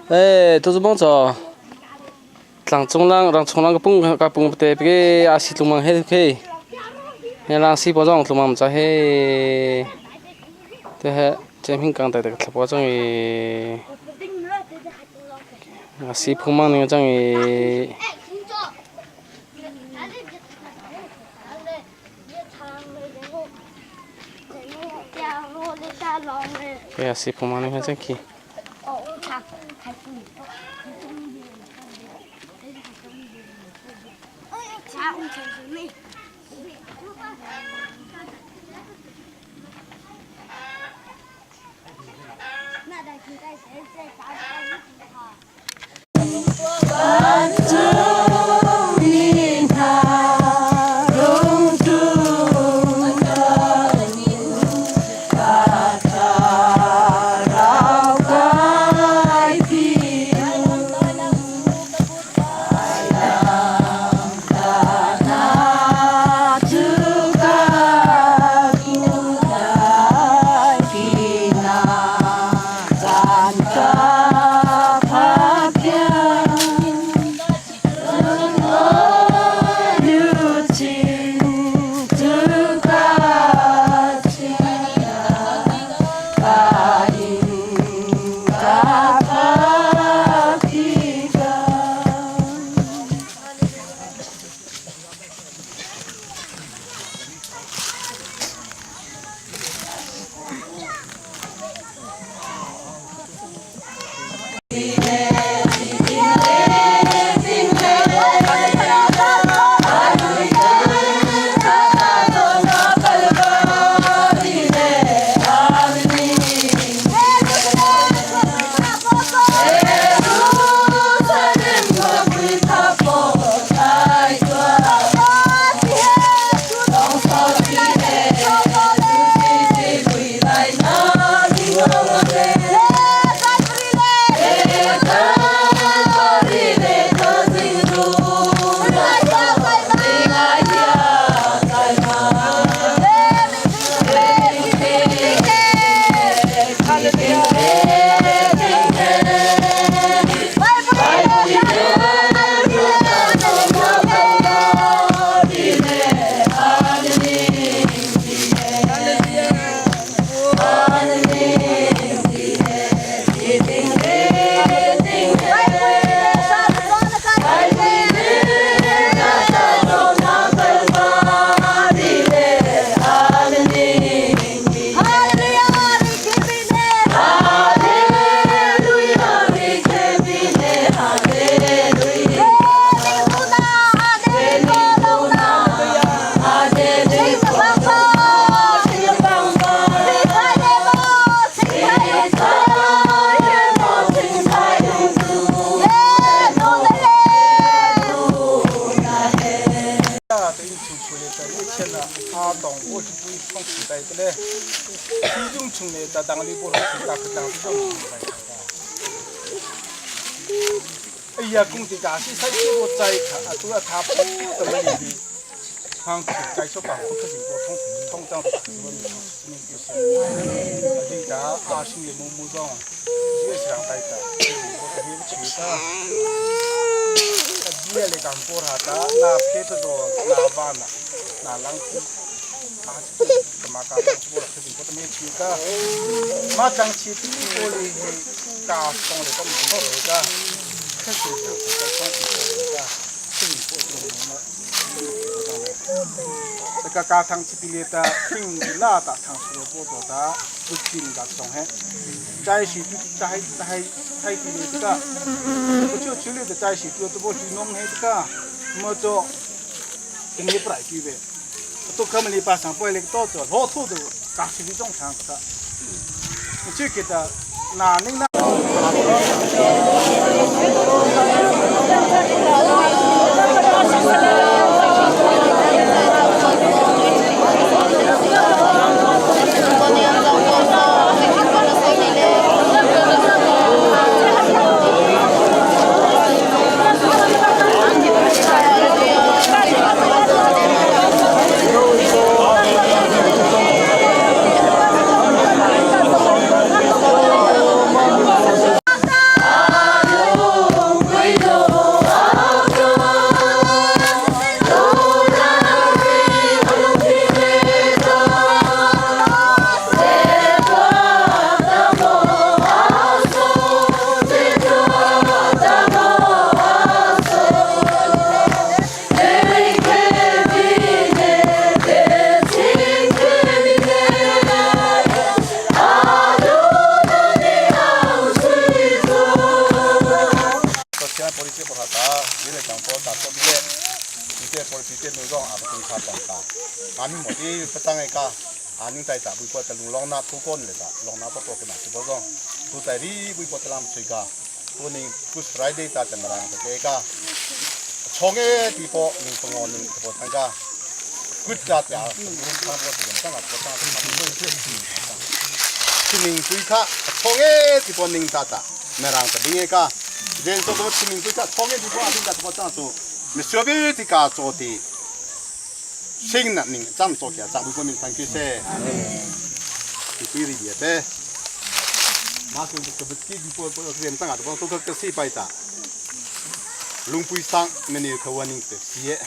Eh, tu bang cho tlang chung lang rang chung lang ka pung ka pung te pe a si tlung mang he ke he lang si po jong tlung mang cha he te he chem hing kang te te thlapo chang i a si phung mang ning chang i ke a si phung mang ning chang khi. te nu zong a tung kha tong ka ma mi mo ti patang ai ka a ning tai ta bui po ta lung long na thu kon le ta long na po po na ti bo zong tu tai ri bui po ta lam chui ka tu ning Good Friday ta tan rang ta te ka chong e ti po ning pango ning po tang ka good ta ta ta po ti ta po ta ta ning pui kha chong e ti po ning ta ta merang ta ding e ka jen to to ning pui kha chong e ti po a ta po ta tu mi suabi ti ka cho ti sing na ning cham cho kya cha bu ko min thank you se ti pi ri ye te ma su ka bu ki bi po po rem tanga to to ka si pai ta lungpui sang meni kha waning te si e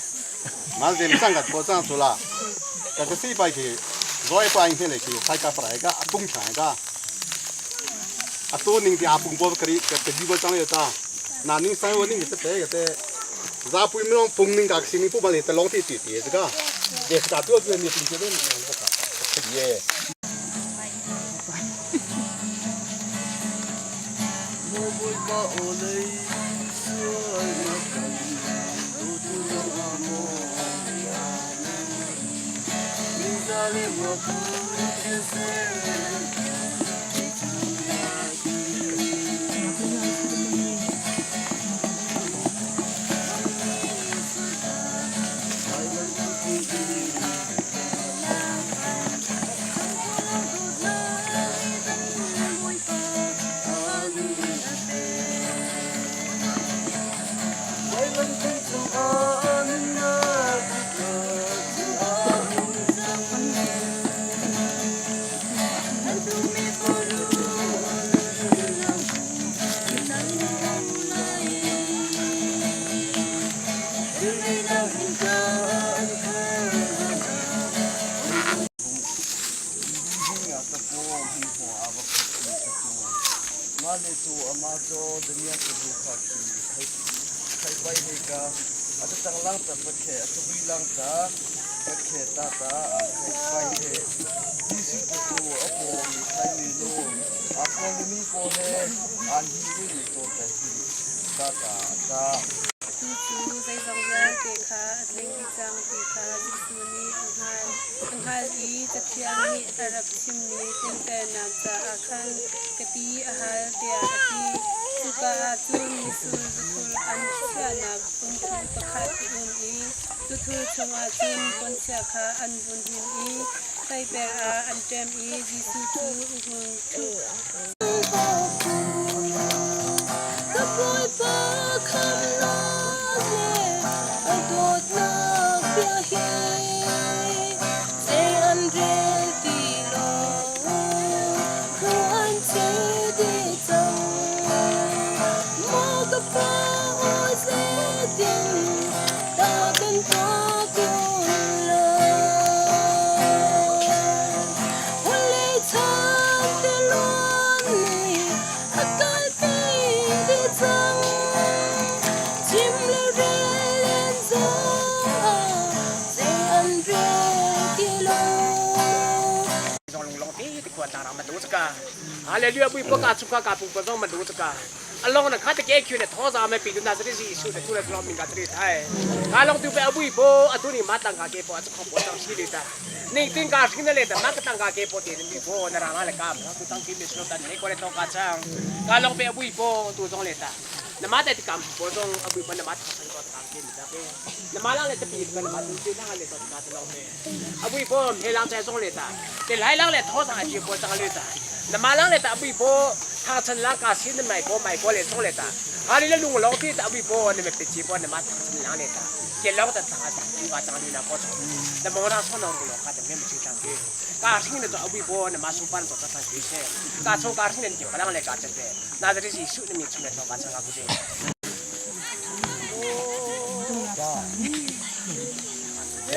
ma zem sang ka po chang chu la ka ka si pai ki zoi pa in hele ki sai ka prai ka apung thai ka atu ning ti apung bo kri ka te bi bo chang ye ta na ning sai wo ning te te te za pui mi long pung ning ka si mi pu ba le te long ti ti ti ka de ka tu tu mi ti ti de ka ye. Atu cu zeizong vialte kha a tling dih cang ti kha Jesuh nih a hngalh. A hngalh i Cathiang nih a rak chimmi tlinternak caah khan ka ti a hal tiah a ti. Cuka ah cun mitsur zuthur an chiahnak umtu pakhat a um i zuthur chungah cun puanchia kha an vun hnim i feiper ah an ṭem i Jesuh cu a hung ṭhu. Ka Bawipa khamhnak le a dawtnak bia hi zei an rel ti lo, hnu an cheh dih cang. Maw ka pa aw zeitin dah kan tuah kun lai? Vawlei chan tiluan nih a kalpi dih cang. Chim le rel in zong zei an rel ti lo. Zong lunglong te ti khua tlang ma du chaka hallelujah bui pa ka chuka ka pu pa zong ma du chaka along na kha te ke khu ne tho za me pi du na zri ji su te tu le lo min ka tri thai ka long tu pe abui po atu ni ma tang ka ke po chu kho po tang si li ta ning tin ka hring na le ta ma ka tang ka ke po te mi po na ra ma le ka ma tu tang ki mi slo tan ne ko le to ka chang ka long pe abui po tu zong le ta na ma te kam po zong abui po na ma tha san ko ta ke mi ta ke na ma lang le te pi ka na ma tu ti na le to ka te long pe abui po he lang chai zong le ta te lai lang le tho sang a chi po chang le ta na ma lang le ta abui po thang chan lang ka sin mai ko mai ko le zong le ta ha le lung long ti ta abui po ne me pe chi po na ma thang chan lang le ta ke long ta thang ta ti wa chang ni na ko chong na mo na so na ru lo ka ta me chi tang ke ka hring ne to abui po na ma su pan to ta thang ki se ka chong ka hring ne ke palang le ka chan pe na zari si su ne mi chung le to ka chang ka ku je.